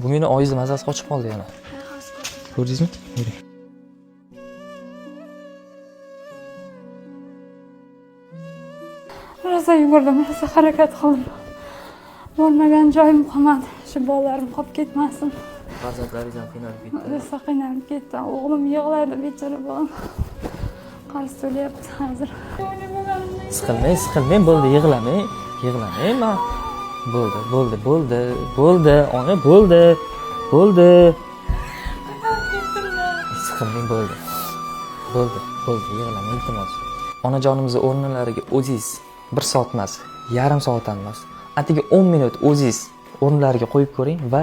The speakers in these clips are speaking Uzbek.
Bu meni oyingizni mazasi qochib qoldi yana. Ko'rdingizmi? Yuring. Rosa yugurdim, rosa harakat qildim. Bormagan joyim qolmadi. Shu bolalarim qolib ketmasin. Farzandlaringiz ham qiynalib ketdi. Rosa qiynalib ketdi. O'g'lim yig'lardi, bechora bolam. Qarz to'layapti hozir. Siqilmang, siqilmang, bo'ldi, yig'lamang. Yig'lamang, man. Bo'ldi, bo'ldi, bo'ldi, bo'ldi, ona bo'ldi. Bo'ldi. Siqilmang, bo'ldi. Bo'ldi, bo'ldi, yig'lamang, iltimos. Onajonimizni o'rnlariga o'zingiz 1 soat emas, yarim soat ham emas, atigi 10 minut o'zingiz o'rnlariga qo'yib ko'ring va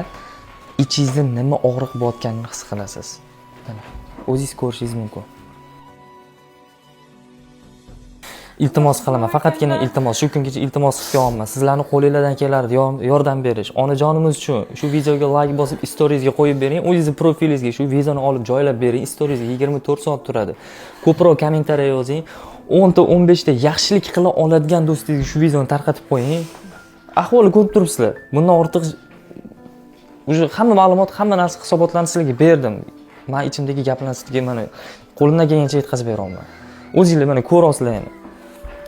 ichingizda nima og'riq bo'layotganini his qilasiz. Mana, o'zingiz ko'rishingiz mumkin. Iltimos qilaman, faqatgina iltimos, shu kungacha iltimos qilib kelyapman. Sizlarni qo'linglardan kelardi yordam berish. Onajonimiz uchun shu videoga like bosib, storiesga qo'yib bering, o'zingizni profilingizga shu videoni olib joylab bering. Storiesga 24 soat turadi. Ko'proq kommentariya yozing. 10 ta 15 ta yaxshilik qila oladigan do'stingizga shu videoni tarqatib qo'ying. Ahvolni ko'rib turibsizlar. Bundan ortiq уже hamma ma'lumot, hamma narsa hisobotlarni sizlarga berdim. Men ichimdagi gaplarni sizlarga mana qo'limdan kelgancha yetkazib beryapman. O'zinglar mana ko'rasizlar endi.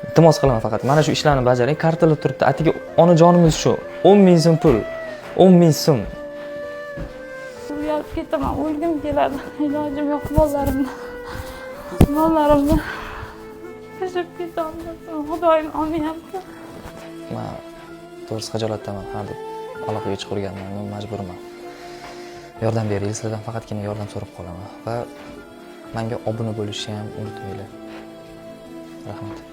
Iltimos qilaman faqat. Mana shu ishlarni bajaring. Kartalar turibdi. Atigi onajonimiz shu 10 ming so'm pul. 10 ming so'm. Uyalib ketaman, o'lgim keladi. Ilojim yo'q bolalarimni. Bolalarimni tashlab ketolmasam, Xudoyim olmayapti. Men to'g'risi xijolatdaman. Ha deb aloqaga chiqarganman, men majburman. Yordam bering, sizlardan faqatgina yordam so'rab qolaman va menga obuna bo'lishni ham unutmanglar. Rahmat.